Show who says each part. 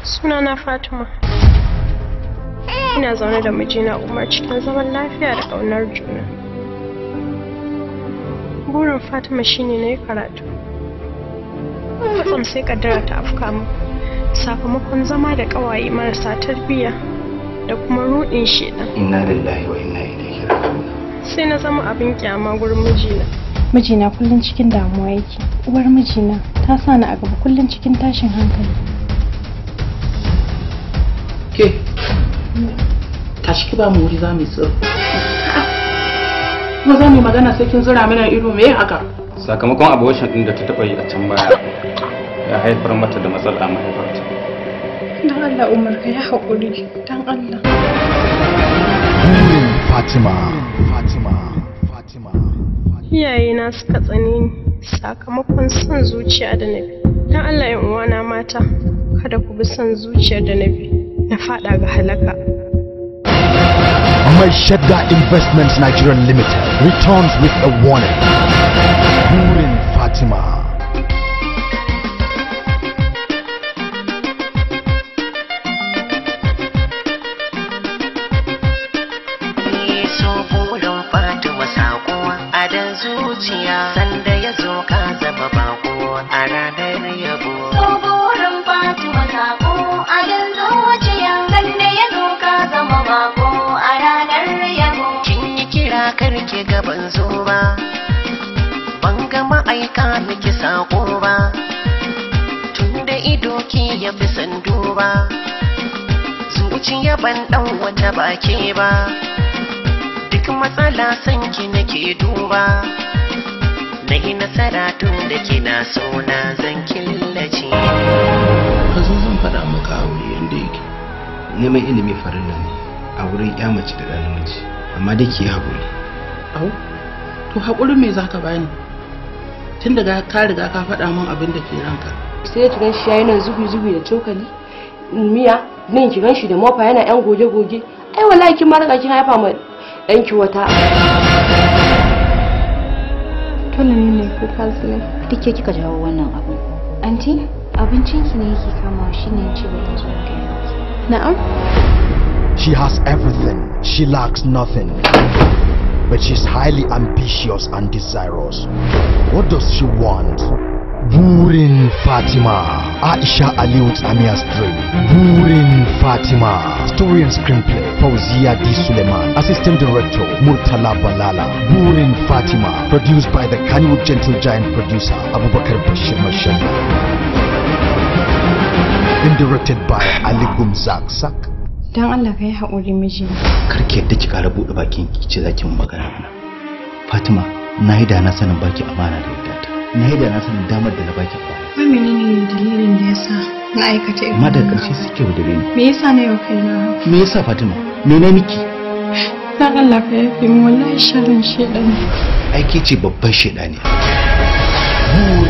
Speaker 1: Sunana Fatima. Ina zaune da mijina Umar cikin zaman lafiya da ƙaunar juna. Burin Fatima shine na yi karatu. Kwatsam sai kaddara ta afka mu. Sakamakon zama da ƙawaye marasa tarbiyya da kuma ruɗin shedan.
Speaker 2: Inna lillahi wa inna ilaihi raji'un.
Speaker 1: Sai na zama abin kyama gurin mijina. Mijina kullum cikin damuwa yake. Uwar mijina ta sa ni a gaba kullum cikin tashin hankali.
Speaker 3: Ke, tashi ki ba mu wuri za mu yi tsiro. Kuma za mu yi magana sai kin zura mana ido, me haka?
Speaker 4: Sakamakon abortion din da ta taɓa yi a can baya ya haifar mata da matsala a mahaifarta.
Speaker 1: Dan Allah Umar, ka yi haƙuri, dan Allah.
Speaker 5: Burin Fatima, Fatima, Fatima.
Speaker 1: Iyayena suka tsane ni sakamakon son zuciya da na bi. Dan Allah yan uwana mata, kada ku bi son zuciyar da na bi, na faɗa ga halaka.
Speaker 5: Mai Shadda Investments Nigeria Limited returns with a warning. Burin Fatima.
Speaker 6: So burin Fatima sako a dan zuciya, sanda ya zo ka zama bako a ranar yabo.
Speaker 7: So burin Fatima sako a dan zuciya, sanda ya zo ka zama bako a ranar yabo.
Speaker 6: Kin yi kira karki gaban zo ba, ban ga ma'aika miki sako ba, tunda ido ki ya fi san duba, zuciya ban dan wata baki ba. Duk matsala sanki nake duba, na yi nasara tun da kina sona zan killace.
Speaker 3: Ka zo zan faɗa maka aure yadda yake.
Speaker 2: Neman ilimi farilla ne a wurin ya mace da ɗan namiji, amma dai ki yi haƙuri.
Speaker 3: Au, to haƙurin me za ka bani? Tun daga ka riga ka faɗa min abin da ke ranka.
Speaker 8: Sai ki gan shi yayi nan zubi-zubi da cokali, miya, nan ki gan shi da mofa yana yan goge-goge. Ai wallahi kin ma riga kin haifa ma ɗanki wata.
Speaker 1: Dole ne na yi kuka, Zulai.
Speaker 9: Duk ke kika jawo wannan abun. Anti, abincinki ne yake kamawa, shine ya ce bari zo in gaya miki.
Speaker 1: Na'am.
Speaker 5: She has everything. She lacks nothing. But she's highly ambitious and desirous. What does she want? Burin Fatima. Aisha Aliyu Tsamiya's dream. Burin Fatima. Story and screenplay, Fauzia D. Suleiman. Assistant Director, Murtala Balala. Burin Fatima. Produced by the Kannywood Gentle Giant producer, Abubakar Bashir Maishadda. And directed by Ali Gumzak Sak.
Speaker 1: Dan Allah ka yi haƙuri mijina.
Speaker 2: Kar ki yadda ki ƙara buɗe bakin ki ce za ki mun magana mana. Fatima, na yi da na sanin baki amana da yadda ta. Na yi da na sanin damar da na baki a baya.
Speaker 1: Wai menene dalilin da yasa na aikata irin
Speaker 2: Amma daga
Speaker 1: wannan
Speaker 2: ƙarshe suke yaudare ni.
Speaker 1: abu? Me yasa na yau kaina haka?
Speaker 2: Me yasa Fatima? Me na miki?
Speaker 1: Dan Allah ka yafe min, wallahi sharrin shedan ne.
Speaker 2: Ai ke ce babban shaidani.
Speaker 5: Burin